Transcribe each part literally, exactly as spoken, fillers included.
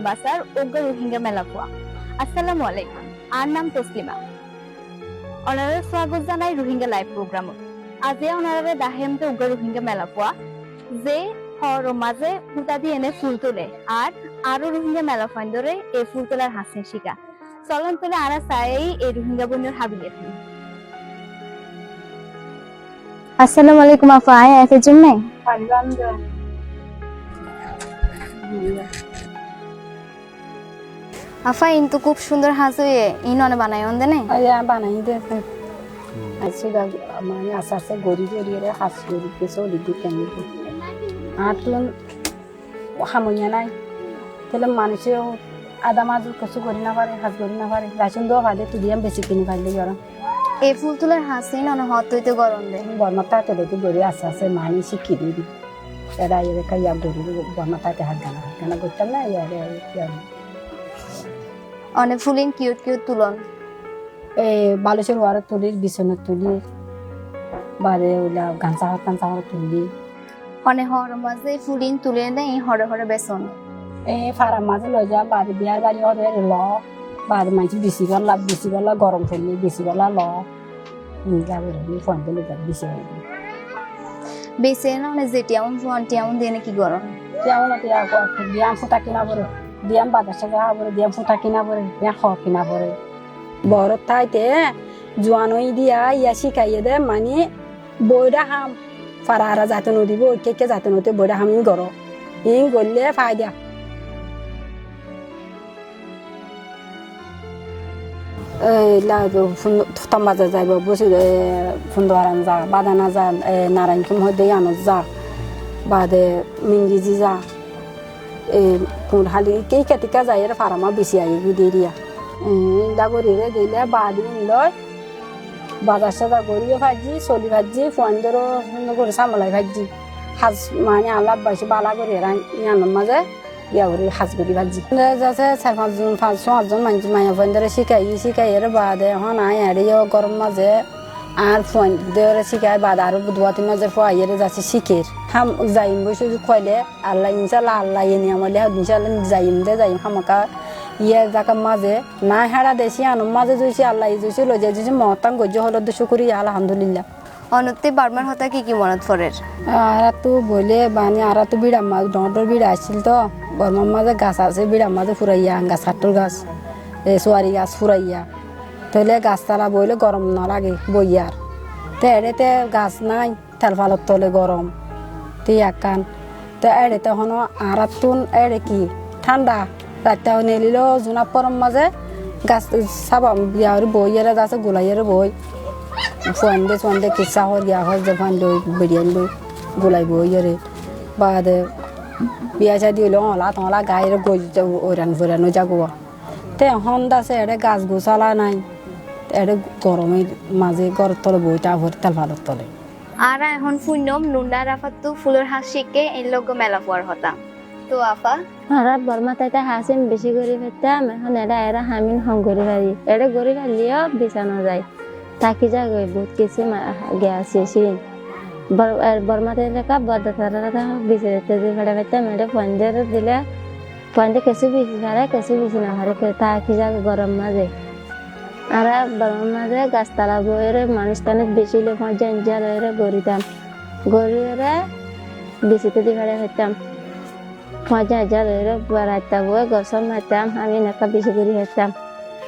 Basar uggwá Ruáingga melafua. Assalamu alaikum. Añár nam Toslima. Onoráre suagot zanai Ruáingga Live programot. Aijja onoráre daháiyum de uggwá Ruáingga melafua, ze hoóror mazé húta di ene ful tule, ar aró Ruáingga melafuaindóre e ful tular hañsé cíka. Solon tóile añára sai e Ruáingga bóinor hábiliyot. Assalamu alaikum afa, añí afe jumne? Afa, iín to kúb cúndor hañs óiye, iín one banaiyón de né? Óiye, añí banaiyí de. Añí cúda mane asté asté gorí gorí ere hañs gorí de sóli de kene de. Añáttu ham óiye nái. Tóile manúice ada mazur kessú gorí no fare, hañs gorí no fare. Racún dówa faile tui diyam besi kini faile gorom. E ful tular hañs iín one hoóñtte goron de? Bormat táite de gorí asté asté mane cíki de. Era aiyóre ekka iya gorí, Bormat táite hañs gana, hañs gana goittám na, iya, iya, iya. One ful iín kiyót kiyót tulón? E, balocor uore tulir, bisonot tulir, baade óila gamsa hoór tamsa hoór tulir. One hoóror mazé ful iín tuli ene iín hoçé hoçé beson? E, farar mazé loi za, baade biyar bari hoór ere lo, baade maincé besi bála, besi bála gorom foille, besi bála lo. Besi ene one ze thiañ un fuan, thiañ un di ene ki goron? Thiañ un thiañ, diyam futa kina fore, diyam bazar sazar háa fore, diyam futa kina fore, diyam hoor kina fore. Borot táite zuan ói diya iya cíkaiye de, mani boidha ham, fara ara zaite no dibo, ekka ekka zaite no dibo, boidha ham iín goro. Iín goille faida. Ei, la, fun-, Tamba za zaibo, busi, e, Funduaran za, Badana za, e, Narainkum hoide iyanot za, baade Mingizi za, e, kun hali ke ikka tikka zaiyore farama besi aiyé goi deriya. E, inda gorire dile baade in loi, bazar sazar goriyo faijji, soli faijji, fuaindoro sundor gori samolai faijji. Haz mane Allah baisi bala gori eran iyanor maze. Iya gori haz gori faijji. Zase sar fañs zon, fañs, fañs zon mainc, maiyafuaindóre cíkaiyí, cíkaiyóre baade ehón añí eçé yó góror mazé añár fuaindóre cíkai, baade aró duwá tin mazé fuaiyóre zase cíker. Ham zaiyum boi cúzuk faile, Allah, incállah, Allah ye niyam óile, incállah zaiyum de, zaiyum hámaka. Iye zakar mazé nai hára de, cíyanor mazé zodi Allah ye zodi loi zai, zodi mottán goijjé, hólodde cúkuriya, alhamdulillah. Onottú Bormar hotá ki ki monot forer? Añáráttu boile, mane, añáráttu bíçar mazé, dhoóñr dhoóñr bíça accíl to. Bormar mazé gas asé, bíçar mazé furaiya, aam gas, katthúl gas, e, suwari gas furaiya. Tóile gastala boile gorom no lage, boiyar. Te eçé te gas nái, telfalor tole gorom. Te ekkán. Te eçe te hono añáráttun eçe ki thánda, raitta nelilo zunat forom mazé gas sába giya gori boói ere zase gulai ere boói. Fuainde suainde kissá hoór giya hoór ze fuain loi, beriyain loi gulai boói ere. Baade biya cádi óile oñla toñla gai ere goi oiran foiran ói zagói. Te ehón dase eçe gas gusala nái, eçe goromor mazé góror tole boói táa fore, telfalor tole. Añára ehón fúinnom Nunna ar Afattú fulor hañs cíkke eñillóggo melafuar hotá. Toó Afa? Añára Bormá táite hañs iín bicí gorí faittám, ehón eçé aiyóre ham iín hom gorí fari. Eçé gorí failleyó bisa no zai. Táki zagói, bóut kissú ma-, ge asé cín. Bor-, er, Bormá táite leká bodda tará tará bisi dite di fare faittám, eçé fuaindóre dile, fuainde kessú bisi fare, kessú bisi no fare, ke-, táki zagói góror mazé. Añára Bormar mazé gastala boói ere manúic tánit bicí loi foñjja injja loi ere gorítam. Gorí ere bisitó di fare faittám. Foñjja injja loi ere raitta boói gosót maittám, ham iín ekká bicí gorí faittám.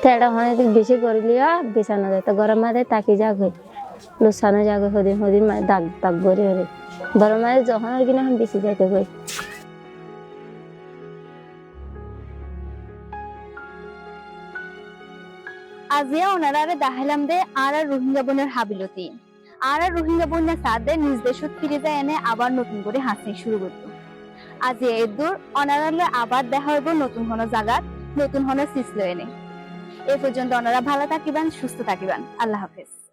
Te eçé hono din bicí goríleyó bisa no zaito, góror mazé táki zagói. Luksan ói zagói, hodin hodin ma-, dag dag gorí ere. Bormar mazé zohón óigine hon bisi zaito goi. Aziya onoráre daháilam de añárar Ruáingga bóinor hábiloti. Añárar Ruáingga bóinna saádde niz decót firi zai ene abar notun gorí hañsé cúru goittó. Aziya eddúr, onorár loi abar dehá óibo notun honó zagat, notun honó sis loi ene. E foijjonto onorá bála tákiban, cústo tákiban. Allah háfez.